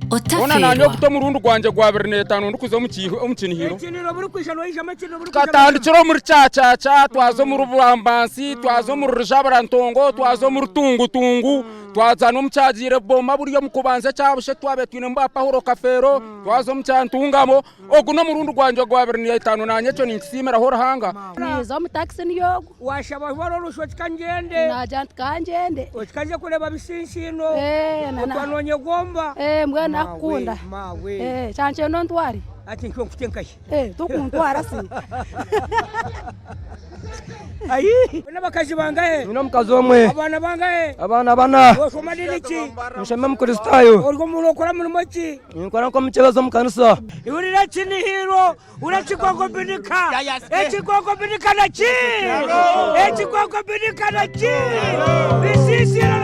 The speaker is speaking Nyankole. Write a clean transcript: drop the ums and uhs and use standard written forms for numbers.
Hoona naanye Otafeerwa. ogu t'omurundi gwangye gwa 25 ndikuza omu kinihiro. Tukatandikira omuri Kyakyaakya, twaza omuri Bwambansi, twaza omuri Rujaburantongo, twaza omuri Tungutungu, twaza n'omu Kyagiire Boma buri omu kubanza ekyabusha eki twabaire twinemu ba Pahulo Kafeero, twaza omu Kyantungamo. Ogu n'omurundi gwangye ogwa 25 naanye ekyo ninkisiimiraho Ruhanga. Niiza omu takisi niyo ogu. Washaba hwara orushu oti kangyende. Naagira nti kangyende. Oti kanje kureeba bisinsiino. Eh, na- Otwa noonyegomba. Eh, mbwenu nakukunda. Maawe. Eh, kyankyenda ontware. Ati nkyo nkute nkahi? Eh, tokuntwara si. Ayi! N'abakazi bangahe? Nyine omukazi omwe. Abaana bangahe? Abaana bana. Oshoma diini ki? Nshoma Omukristaayo. Ori omuntu okora murimo ki? Ninkora nk'omukyebezi omu kanisa. Hurira ekinihiro, hurira ekigongobinika, ekigongobinika naki? Ekigongobinika naki? Bisiisiro.